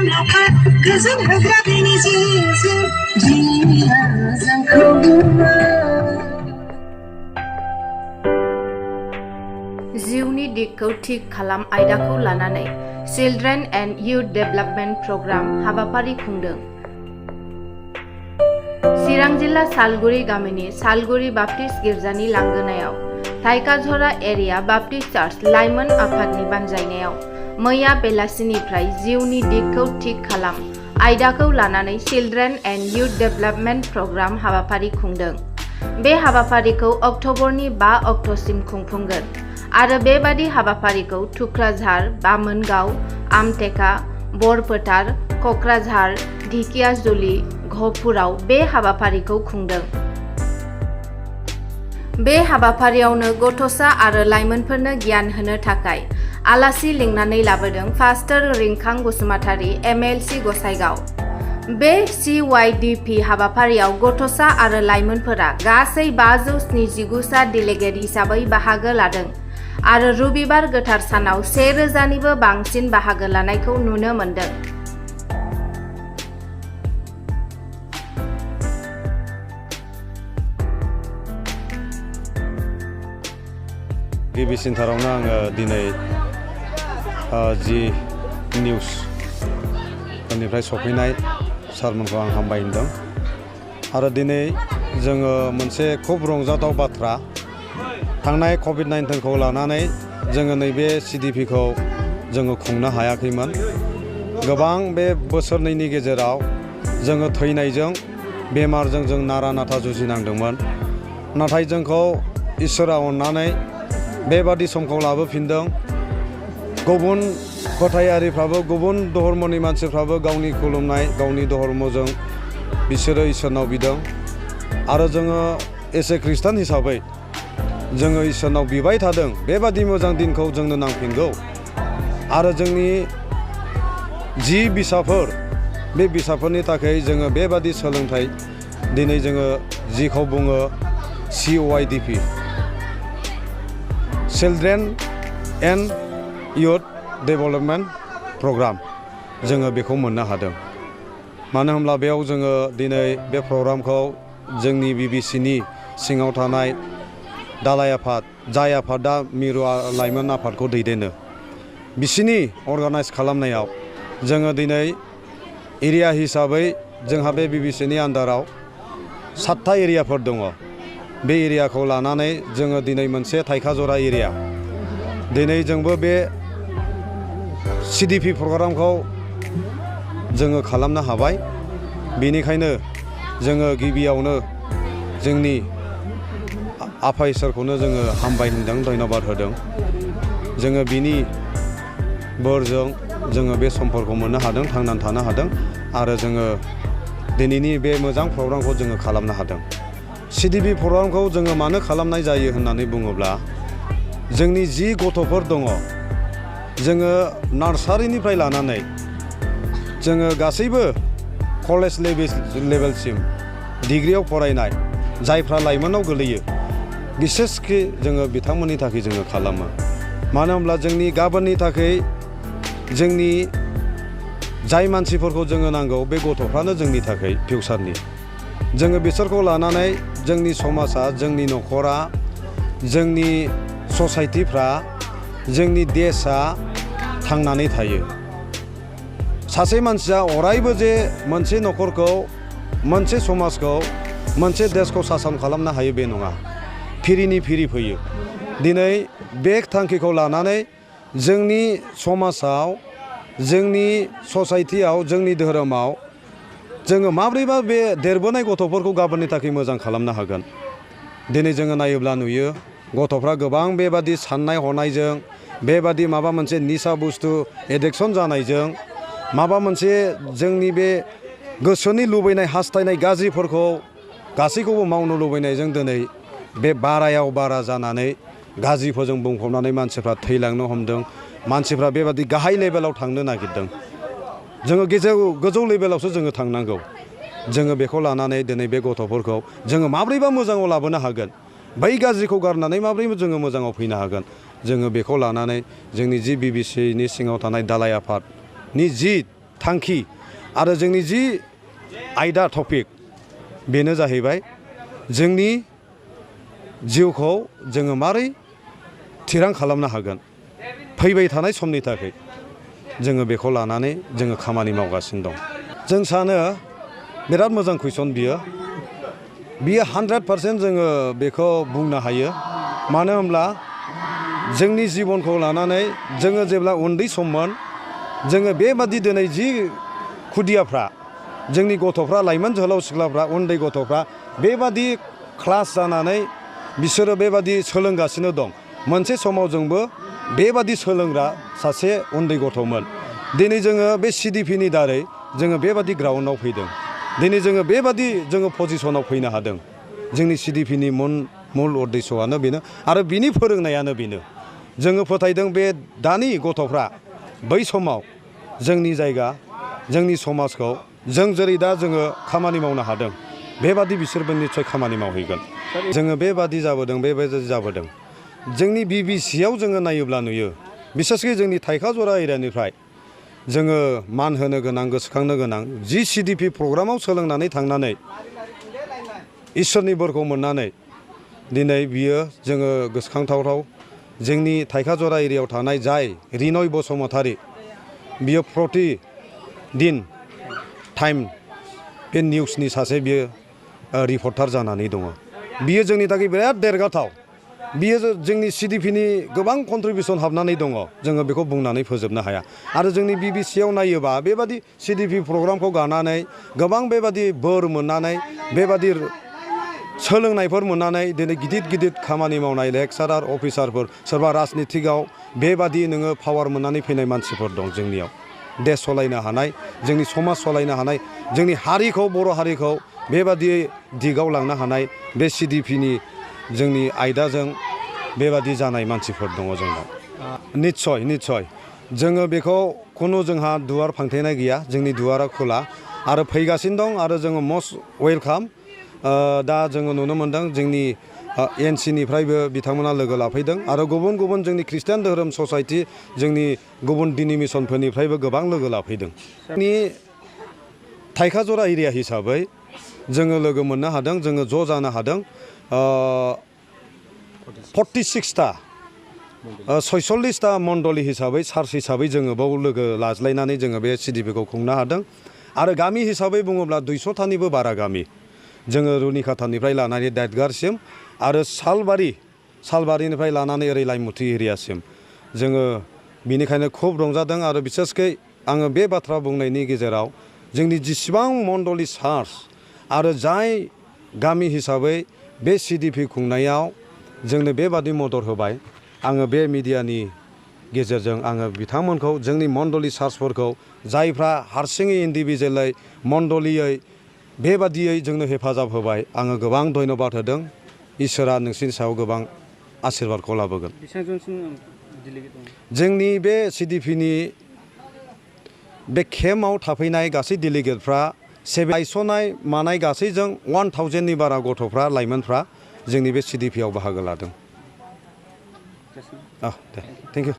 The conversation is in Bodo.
जिउनि दिगखौ थिक खालाम आयदाखौ लानानै children and youth development programme हाबाफारि खुंदों। चिरां जिल्ला सालगुरि गामिनि सालगुरि बाप्टिस्ट गिर्जानि लांगोनायाव थाइकाझरा एरिया बाप्टिस्ट चार्च लाइमोन आफादनि बानजायनायाव मैया बेलासिनिफ्राय जिउनि दिगखौ थिक खालाम आयदाखौ लानानै children and youth development programme हाबाफारि खुंदों। बे हाबाफारिखौ अक्ट'बरनि 5 अक्ट'सिम खुंफुंगोन आरो बेबादि हाबाफारिखौ थुक्राझार, बामोनगाव, आमटेका, बरफोथार, क'क्राझार, ढेकियाजुलि, घपुराव बे हाबाफारिखौ खुंदों। बे हाबाफारियावनो गथ'सा आरो लाइमोनफोरनो गियान होनो थाखाय आलासि लिंनानै लाबोदों पास्टर रिंखां बसुमतारी MLC गसाइगाव। बे CYDP हाबाफारियाव गथ'सा आरो लाइमोनफोरा गासै 579 सा डेलिगेट हिसाबै बाहागो लादों आरो रबिबार गोथार सानाव 1000निबो बांसिन बाहागो लानायखौ नुनो मोन्दों। गिबिसिनथारावनो आङो दिनै जि निउसनिफ्राय सफैनाय सारमोनखौ आं हामबाय होनदों आरो दिनै जोङो मोनसे खुब रंजाथाव बाथ्रा थांनाय COVID-19खौ लानानै जोङो नैबे CDPखौ जोङो खुंनो हायाखैमोन। गोबां बे बोसोरनैनि गेजेराव जोङो थैनायजों बेमारजों जों नारा नाथा जुजिनांदोंमोन, नाथाय जोंखौ इसोरा अननानै बेबादि समखौ लाबोफिनदों। गुबुन फोथायारिफ्राबो गुबुन धर्मनि मानसिफ्राबो गावनि खुलुमनाय गावनि धर्मजों बिसोरो इसोरनाव बिदों आरो जोङो एसे ख्रिस्टान हिसाबै जोङो इसोरनाव बिबाय थादों बेबादि मोजां दिनखौ जोंनो नांफिनगौ आरो जोंनि जि बिसाफोर बे बिसाफोरनि थाखाय जोङो बेबादि सोलोंथाइ दिनै जोङो जिखौ बुङो CYDP children and youth development programme जोङो बेखौ मोननो हादों। मानो होनब्ला बेयाव जोङो दिनै बे प्रग्रामखौ जोंनि BBCनि सिङाव थानाय दालाइ आफाद जाय आफादा मिरु लाइमोन आफादखौ दैदेनो बिसिनि अर्गानाइज खालामनायाव जोङो दिनै एरिया हिसाबै जोंहा बे BBCनि आन्दाराव 7था एरियाफोर दङ। बे एरियाखौ लानानै जोङो दिनै मोनसे थाइकाझरा एरिया दिनै जोंबो बे CDP प्रग्रामखौ जोङो खालामनो हाबाय। बेनिखायनो जोङो गिबियावनो जोंनि आफा इसोरखौनो जोङो हामबाय होनदों, धन्यबाद होदों। जोङो बिनि बोरजों जोङो बे समफोरखौ मोननो हादों, थांनानै थानो हादों आरो जोङो दिनैनि बे मोजां प्रग्रामखौ जोङो खालामनो हादों। CDP प्रग्रामखौ जोङो मानो खालामनाय जायो होननानै बुङोब्ला जोंनि जि गथ'फोर दङ जोङो नार्सारिनिफ्राय लानानै जोङो गासैबो कलेज लेभेलसिम डिग्रियाव फरायनाय जायफ्रा लाइमोनाव गोलैयो बिसेसखि जोङो बिथांमोननि थाखाय जोङो खालामो। मानो होनब्ला जोंनि गाबोननि थाखाय जोंनि जाय मानसिफोरखौ जोङो नांगौ बे गथ'फ्रानो जोंनि थाखाय फिउचारनि। जोङो बिसोरखौ लानानै जोंनि समाजा, जोंनि न'खरा, जोंनि ससाइटिफ्रा, जोंनि देशआ थांनानै थायो। सासे मानसिया अरायबो जे मोनसे न'खरखौ, मोनसे समाजखौ, मोनसे देशखौ सासन खालामनो हायो बे नङा। फिरिनि फिरि फैयो। दिनै बे थांखिखौ लानानै जोंनि समाजाव, जोंनि ससाइटियाव, जोंनि धोरोमाव जोङो माब्रैबा बे देरबोनाय गथ'फोरखौ गाबोननि थाखाय मोजां खालामनो हागोन। दिनै जोङो नायोब्ला नुयो गथ'फ्रा गोबां बेबादि साननाय हनायजों, बेबादि माबा मोनसे निसा बुस्थु एडिक्सन जानायजों, माबा मोनसे जोंनि बे गोसोनि लुबैनाय हास्थायनाय गाज्रिफोरखौ गासैखौबो मावनो लुबैनायजों दिनै बे बारायाव बारा जानानै गाज्रिफोरजों बुंफबनानै मानसिफ्रा थैलांनो हमदों। मानसिफ्रा बेबादि गाहाय लेभेलाव थांनो नागिरदों। जोङो गोजौ लेभेलावसो जोङो थांनांगौ। जोङो बेखौ लानानै दिनै बे गथ'फोरखौ जोङो माब्रैबा मोजाङाव लाबोनो हागोन, बै गाज्रिखौ गारनानै माब्रैबा जोङो मोजाङाव फैनो हागोन, जोङो बेखौ लानानै जोंनि जि BBCनि सिङाव थानाय दालाइ आफादनि जि थांखि आरो जोंनि जि आयदा टपिक बेनो जाहैबाय जोंनि जिउखौ जोङो मारै थिरां खालामनो हागोन फैबाय थानाय समनि थाखाय जोङो बेखौ लानानै जोङो खामानि मावगासिनो दं। जों सानो बिराद मोजां कुइसन बियो 100% जोङो बेखौ बुंनो हायो। मानो होनब्ला जोंनि जिबनखौ लानानै जोङो जेब्ला उन्दै सममोन जोङो बेबादि दिनै जि खुदियाफ्रा जोंनि गथ'फ्रा लाइमोन जोहोलाव सिख्लाफ्रा उन्दै गथ'फ्रा बेबादि क्लास जानानै बिसोरो बेबादि सोलोंगासिनो दं। मोनसे समाव जोंबो बेबादि सोलोंग्रा सासे उन्दै गथ'मोन। दिनै जोङो बे CDPनि दारै जोङो बेबादि ग्राउन्डआव फैदों। दिनै जोङो बेबादि जोङो पजिसनाव फैनो हादों। जोंनि CDPनि मुल उद्देश्यआनो बेनो आरो बिनि फोरोंनायानो बेनो। जोङो फोथायदों बे दानि गथ'फ्रा बै समाव जोंनि जायगा जोंनि समाजखौ जों जेरै दा जोङो खामानि मावनो हादों बेबादि बिसोरबो निस्सय खामानि मावहैगोन। जोङो बेबादि जाबोदों। जोंनि BBCआव जोङो नायोब्ला नुयो बिसेसकै जोंनि थाइखाजरा एरियानिफ्राय जोङो मान होनो गोनां गोसोखांनो गोनां जि CDP प्रग्रामाव सोलोंनानै थांनानै इसोरनि बोरखौ मोननानै दिनै बियो जोङो गोसोखांथावथाव जोंनि थाइखाजरा एरियायाव थानाय जाय रिनय बसुमतारी बियो प्रतिदिन टाइम बे निउसनि सासे बियो रिपर्टार जानानै दङ। बियो जोंनि थाखाय बिराद देरगाथाव। बियो जोंनि CDPनि गोबां कन्ट्रिबिउसन हाबनानै दङ। जोङो बेखौ बुंनानै फोजोबनो हाया। आरो जोंनि BBCआव नायोबा बेबादि CDP प्रग्रामखौ गानानै गोबां बेबादि बोर मोननानै बेबादि सोलोंनायफोर मोननानै दिनै गिदिर खामानि मावनाय लेक्सारार अफिसारफोर सोरबा राजनितिकआव बेबादि नोङो पावार मोननानै फैनाय मानसिफोर दं जोंनियाव। देश सलायनो हानाय जोंनि समाज सलायनो हानाय जोंनि हारिखौ बर' हारिखौ बेबादि दिगाव लांनो हानाय बे CDPनि जोंनि आयदाजों बेबादि जानाय मानसिफोर दङ जोंनाव। निस्सय जोङो बेखौ खुनु जोंहा दुवार फांथेनाय गैया। जोंनि दुवारा खुला आरो फैगासिनो दं आरो जोङो मस्ट वेलकाम। दा जोङो नुनो मोनदों जोंनि NCनिफ्रायबो बिथांमोना लोगो लाफैदों आरो गुबुन जोंनि खृष्टान धोरोम ससाइटि जोंनि गुबुन डिनोमिनेसनफोरनिफ्रायबो गोबां लोगो लाफैदों। जोंनि थाइखाजरा एरिया हिसाबै जोङो लोगो मोननो हादों जोङो ज' जानो हादों 46टा 46टा मण्डली हिसाबै चार्च हिसाबै जोङो बाव लोगो लाज्लायनानै जोङो बे CDPखौ खुंनो हादों। आरो गामि हिसाबै बुङोब्ला 200टानिबो बारा गामि जोङो रुनिखाथानिफ्राय लानानै दादगारसिम आरो सालबारिनिफ्राय लानानै ओरै लाइमुथि एरियासिम जोङो बिनिखायनो खुब रंजादों। आरो बिसेसकै आङो बे बाथ्रा बुंनायनि गेजेराव जोंनि जेसेबां मण्डली चार्च आरो जाय गामि हिसाबै बे CDP खुंनायाव जोंनो बेबादि मदद होबाय आङो बे मिडियानि गेजेरजों आङो बिथांमोनखौ जोंनि मण्डली चार्चफोरखौ जायफ्रा हारसिङै इन्डिभिजुवेलै मण्डलियै बेबादियै जोंनो हेफाजाब होबाय आङो गोबां धन्यबाद होदों। इसोरा नोंसिनि सायाव गोबां आशीर्बादखौ लाबोगोन। जोंनि बे CDPनि बे केम्पआव थाफैनाय गासै डेलिगेटफ्रा गायसननाय मानाय गासैजों 1000नि बारा गथ'फ्रा लाइमोनफ्रा जोंनि बे CDPआव बाहागो लादों। दे थेंक इउ।